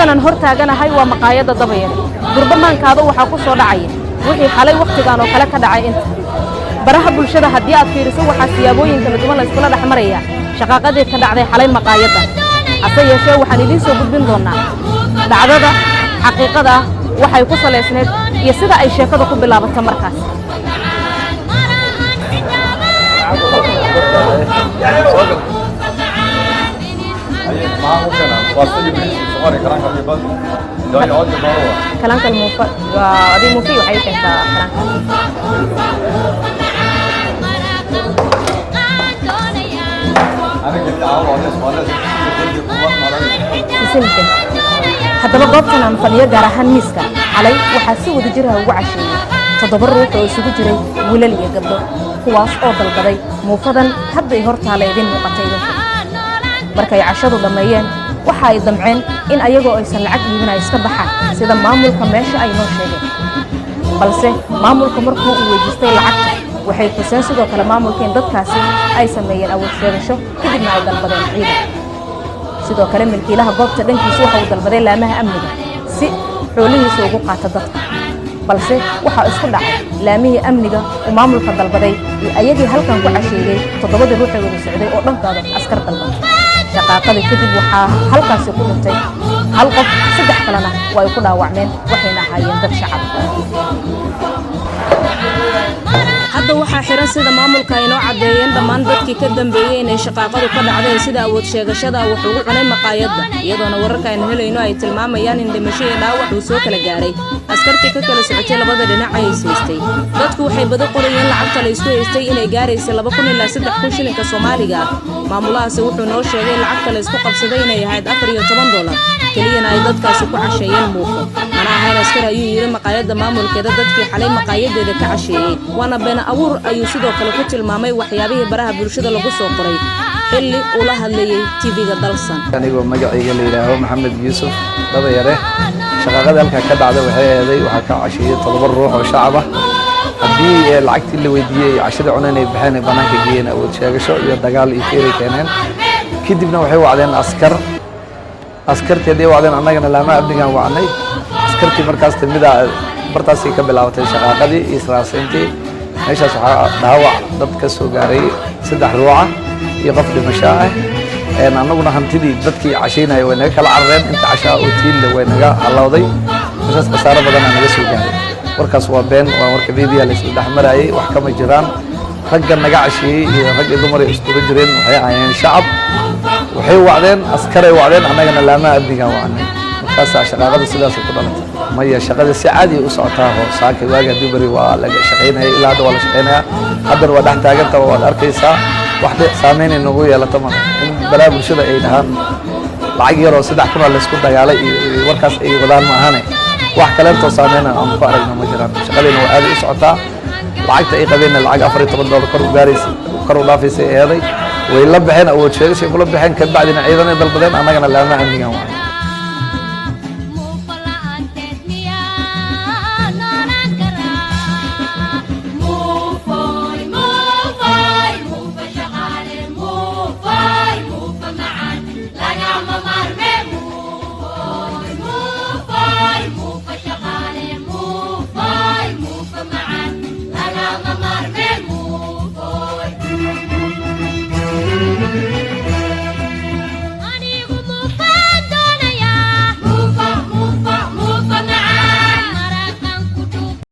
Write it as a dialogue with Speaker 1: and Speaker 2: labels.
Speaker 1: Halkan aan hor taaganahay waa maqaayadda Dabayare. Durba maankaada waxaa ku soo dhacaya wixii xalay wakhtigan oo kale ka dhacay. Inta baraha bulshada haddii aad fiiriso, waxaa siyaabooyin kala duwan la iskula dhex maraya shaqaaqadii ka dhacday xalay maqaayadda. Hase yeeshee, waxaan idiin soo gudbin doonnaa dhacdada xaqiiqada ah waxay ku salaysneed iyo sida ay sheekada ku bilaabata markaas. Kalaankan muufa waa adii muufi, waxay keentaa kalaankan. Sisinka. Haddaba, goobtan aan fadhiyo, gaar ahaan miiska, xalay waxaa si wada jiraha ugu casheeyey 7 ruux oo isugu jiray wiilal iyo gabdho, kuwaas oo dalbaday muufadan hadday hor taala idin muuqata idinku. Markay cashadu dhammeeyeen, waxa ay damceen in ayagoo aysan lacag dhiibin ay iska baxaan, sida maamulka meesha ay noo sheegeen. Balse maamulka markuu uu weydiistay lacagta, waxay xuseen sidoo kale maamulka in dadkaasi ay sameeyeen awood sheegasho, kadibna ay dalbadeen ciidan. Sidoo kale, milkiilaha goobta dhankiisa waxa uu dalbaday laamaha amniga si xoolihiisa ugu qaata dadka. Balse waxaa isku dhacay laamihii amniga uu maamulka dalbaday iyo ayagii halkan ku casheeyey, 7dii ruuxee wada socday oo dhankooda askar dalbatay. Shaqaaqada kadib waxaa halkaasi ku dhintay hal qof, 3 kalena waa ay ku dhaawacmeen, waxayna ahaayeen dad shacab. Hadda waxaa xiran, sida maamulka ay noo caddeeyeen, dhammaan dadkii ka dambeeyey inay shaqaaqadu ka dhacday sida awood sheegashada wax ugu cunay maqaayadda, iyadoona wararka aynu helayno ay tilmaamayaan in dhimasho iyo dhaawac uu soo kala gaaray askartii ka kala socotay labada dhinac ay is haystay. Dadku waxay bada qorayeen lacagta la isku haystay inay gaaraysa 2000 ilaa 3000 shilinka Soomaaliga ah. Maamulahaasi wuxuu noo sheegay lacagta la isku qabsaday inay ahayd $14, keliyana ay dadkaasi ku casheeyeen muufo. Mana ahayn askar, ayuu yidhi maqaayadda maamulkeeda, dadkii xalay maqaayadeeda ka casheeyey. Waana been abuur, ayuu sidoo kale ku tilmaamay waxyaabihii baraha bulshada lagu soo qoray xilli uu la hadlayey TV-ga Dalsan.
Speaker 2: Anigoo magacayga la yidhaaho Maxamed Yuusuf Dabayare, shaqaaqada halkaa ka dhacda waxay eeday waxaa ka casheeyey 7 ruux oo shacab ah. Haddii lacagtii la weydiiyey ay cashada cuneen, ay baxeen, ay bannaanka geeyeen, awood sheegasho iyo dagaal iyo feeray keeneen. Kadibna waxay wacdeen askar. Askartii hadday wacdeen, annagana laamaha amnigaan wacnay. Askartii markaas timidaa, bartaasay ka bilaabatay shaqaaqadii iyo israasayntii. Meeshaas waxaa dhaawac dad ka soo gaaray 3 ruuxa iyo qof dhimasho ah. Annaguna hantidii dadkii cashaynaya way naga kala carareen, inta cashaa oo tiille way naga halowday. Meeshaas khasaaro badanaa naga soo gaaray. Warkaas waa been, waa warka media la isla dhex marayay, wax kama jiraan. Ragga naga casheeyey iyo rag iyo dumar ay iskuga jireen, waxay ahaayeen shacab. Waxay wacdeen askaray wacdeen, annagana laamaha amnigaan wacnay. Markaasaa shaqaaqada sidaasay ku dhalatay. Maya, shaqada si caadi u socotaa oo saaka waaga haddii beri waa laga shaqaynaya, ilaa hadda waa la shaqaynayaa. Haddana waa dhex taagantaba, waad arkaysaa. Wax saameynay nagu yeelata male. In balaa bulshada ay dhahaan lacag yaroo 3000 aa laysku dagaalay iyo warkaas ay wadaan ma ahane, wax kaleentoo saameyna aan ku aragna ma jiraan. Shaqadayna waa aaday u socotaa. Lacagta ay qabeenna lacag $14 kor u gaaraysa, kor u dhaafaysay eeday. Way la baxeen, awood sheegashay kula baxeen. Kabacdina ciidanay dalbadeen, annagana laamaha amnigan waa